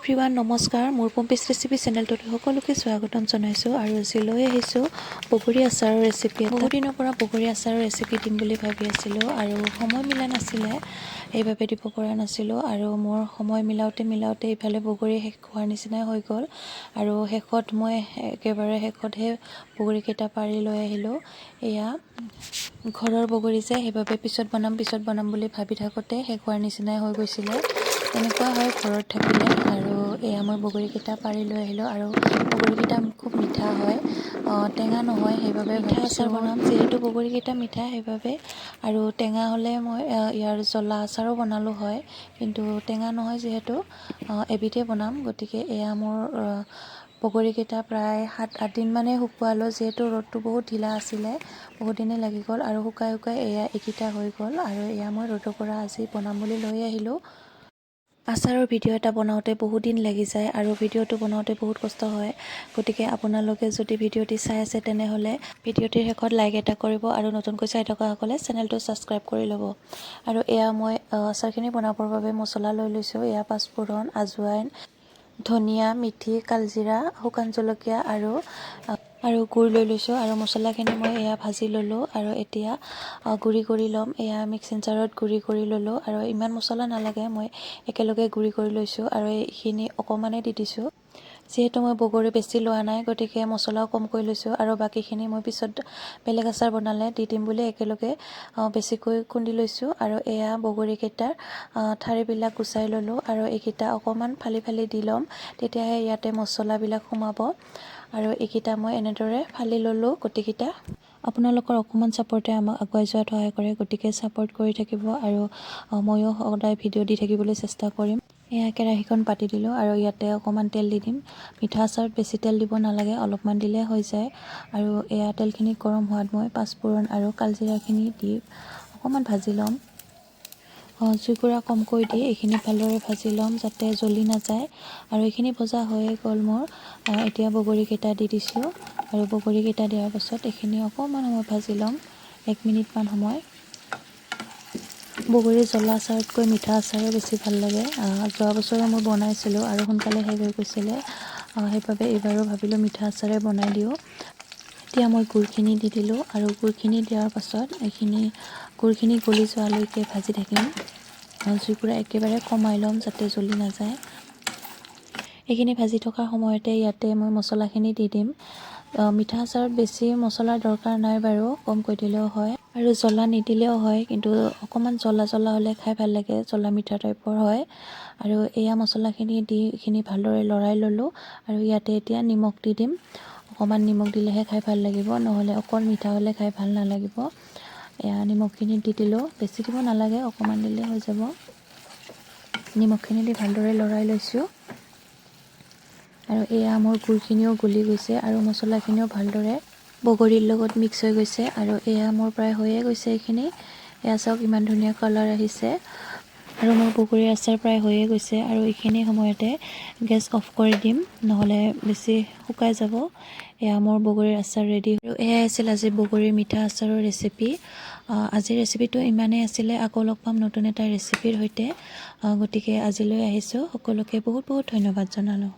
Everyone, নমস্কাৰ। মোৰ পম্পিছ recipe চেনেলটোলৈ সকলোকে স্বাগতম জনাইছোঁ আৰু আজি লৈ আহিছোঁ বগৰী আচাৰৰ ৰেচিপি। বহুত দিনৰ পৰা বগৰী আচাৰৰ ৰেচিপি দিম বুলি ভাবি আছিলোঁ আৰু সময় মিলা নাছিলে, সেইবাবে দিব পৰা নাছিলোঁ। আৰু মোৰ সময় মিলাওঁতে মিলাওঁতে ইফালে বগৰী শেষ হোৱাৰ নিচিনাই হৈ গ'ল আৰু শেষত মই একেবাৰে শেষতহে বগৰীকেইটা পাৰি লৈ আহিলোঁ। এয়া ঘৰৰ বগৰী যে, সেইবাবে পিছত বনাম পিছত বনাম বুলি ভাবি থাকোঁতে শেষ হোৱাৰ নিচিনাই হৈ গৈছিলে। তেনেকুৱা হয় ঘৰত থাকিলে। আৰু এয়া মই বগৰীকেইটা পাৰি লৈ আহিলোঁ আৰু বগৰীকেইটা খুব মিঠা হয়, টেঙা নহয়। সেইবাবে মিঠা আচাৰ বনাম, যিহেতু বগৰীকেইটা মিঠা সেইবাবে। আৰু টেঙা হ'লে মই ইয়াৰ জ্বলা আচাৰো বনালোঁ হয়, কিন্তু টেঙা নহয় যিহেতু এবিধে বনাম। গতিকে এয়া মোৰ বগৰীকেইটা প্ৰায় 7-8 দিনমানেই শুকুৱালোঁ, যিহেতু ৰ'দটো বহুত ঢিলা আছিলে, বহুত দিনেই লাগি গ'ল। আৰু শুকাই শুকাই এয়া এইকেইটা হৈ গ'ল আৰু এয়া মই ৰ'দৰ পৰা আজি বনাম বুলি লৈ আহিলোঁ। আচাৰৰ ভিডিঅ' এটা বনাওঁতে বহুত দিন লাগি যায় আৰু ভিডিঅ'টো বনাওঁতে বহুত কষ্ট হয়। গতিকে আপোনালোকে যদি ভিডিঅ'টি চাই আছে, তেনেহ'লে ভিডিঅ'টিৰ শেষত লাইক এটা কৰিব আৰু নতুনকৈ চাই থকাসকলে চেনেলটো ছাবস্ক্ৰাইব কৰি ল'ব। আৰু এয়া মই আচাৰখিনি বনাবৰ বাবে মছলা লৈ লৈছোঁ। এয়া পাঁচফোৰণ, আজৱাইন, ধনিয়া, মিঠি, কালজিৰা, শুকান জলকীয়া আৰু গুড় লৈ লৈছোঁ। আৰু মছলাখিনি মই এয়া ভাজি ল'লোঁ আৰু এতিয়া গুড়ি কৰি ল'ম। এয়া মিক্সিং জাৰত গুড়ি কৰি ল'লোঁ আৰু ইমান মছলা নালাগে, মই একেলগে গুড়ি কৰি লৈছোঁ আৰু এইখিনি অকণমানেই দি দিছোঁ। যিহেতু মই বগৰী বেছি লোৱা নাই, গতিকে মছলাও কমকৈ লৈছোঁ আৰু বাকীখিনি মই পিছত বেলেগ আচাৰ বনালে দি দিম বুলি একেলগে বেছিকৈ খুন্দি লৈছোঁ। আৰু এয়া বগৰীকেইটাৰ ঠাৰিবিলাক গুচাই ল'লোঁ আৰু এইকেইটা অকণমান ফালি ফালি দি ল'ম, তেতিয়াহে ইয়াতে মছলাবিলাক সোমাব। আৰু এইকেইটা মই এনেদৰে ফালি ল'লোঁ গোটেইকেইটা। আপোনালোকৰ অকণমান ছাপৰ্টে আমাক আগুৱাই যোৱাত সহায় কৰে, গতিকে ছাপৰ্ট কৰি থাকিব আৰু ময়ো সদায় ভিডিঅ' দি থাকিবলৈ চেষ্টা কৰিম। এয়া কেৰাহীখন পাতি দিলোঁ আৰু ইয়াতে অকণমান তেল দি দিম। মিঠা আচাৰত বেছি তেল দিব নালাগে, অলপমান দিলে হৈ যায়। আৰু এয়া তেলখিনি গৰম হোৱাত মই পাঁচফোৰণ আৰু কালজিৰাখিনি দি অকণমান ভাজি ল'ম। জুইকুৰা কমকৈ দি এইখিনি ভালদৰে ভাজি ল'ম যাতে জ্বলি নাযায়। আৰু এইখিনি ভজা হৈয়ে গ'ল মোৰ। এতিয়া বগৰীকেইটা দি দিছোঁ আৰু বগৰীকেইটা দিয়াৰ পাছত এইখিনি অকণমান সময় ভাজি ল'ম, 1 মিনিটমান সময়। বগৰী জ্বলা আচাৰতকৈ মিঠা আচাৰে বেছি ভাল লাগে। যোৱা বছৰো মই বনাইছিলোঁ আৰু সোনকালে শেষ হৈ গৈছিলে, সেইবাবে এইবাৰো ভাবিলোঁ মিঠা আচাৰে বনাই দিওঁ। এতিয়া মই গুড়খিনি দি দিলোঁ আৰু গুড়খিনি দিয়াৰ পাছত এইখিনি গুড়খিনি গলি যোৱালৈকে ভাজি থাকিম। জুইকুৰা একেবাৰে কমাই ল'ম যাতে জ্বলি নাযায়। এইখিনি ভাজি থকাৰ সময়তে ইয়াতে মই মছলাখিনি দি দিম। মিঠা আচাৰত বেছি মছলাৰ দৰকাৰ নাই বাৰু, কমকৈ দিলেও হয় আৰু জ্বলা নিদিলেও হয়, কিন্তু অকণমান জ্বলা জ্বলা হ'লে খাই ভাল লাগে, জ্বলা মিঠা টাইপৰ হয়। আৰু এয়া মছলাখিনি দি এইখিনি ভালদৰে লৰাই ল'লোঁ আৰু ইয়াতে এতিয়া নিমখ দি দিম। অকণমান নিমখ দিলেহে খাই ভাল লাগিব, নহ'লে অকল মিঠা হ'লে খাই ভাল নালাগিব। এয়া নিমখখিনি দি দিলোঁ, বেছি দিব নালাগে, অকণমান দিলে হৈ যাব। নিমখখিনি দি ভালদৰে লৰাই লৈছোঁ আৰু এয়া মোৰ গুড়খিনিও গলি গৈছে আৰু মছলাখিনিও ভালদৰে বগৰীৰ লগত মিক্স হৈ গৈছে। আৰু এয়া মোৰ প্ৰায় হৈয়ে গৈছে এইখিনি। এয়া চাওক, ইমান ধুনীয়া কালাৰ আহিছে আৰু মোৰ বগৰীৰ আচাৰ প্ৰায় হৈয়ে গৈছে। আৰু এইখিনি সময়তে গেছ অফ কৰি দিম, নহ'লে বেছি শুকাই যাব। এয়া মোৰ বগৰীৰ আচাৰ ৰেডি। আৰু এয়াই আছিল আজি বগৰীৰ মিঠা আচাৰৰ ৰেচিপি। আজিৰ ৰেচিপিটো ইমানেই আছিলে। আকৌ লগ পাম নতুন এটা ৰেচিপিৰ সৈতে। গতিকে আজিলৈ আহিছোঁ। সকলোকে বহুত বহুত ধন্যবাদ জনালোঁ।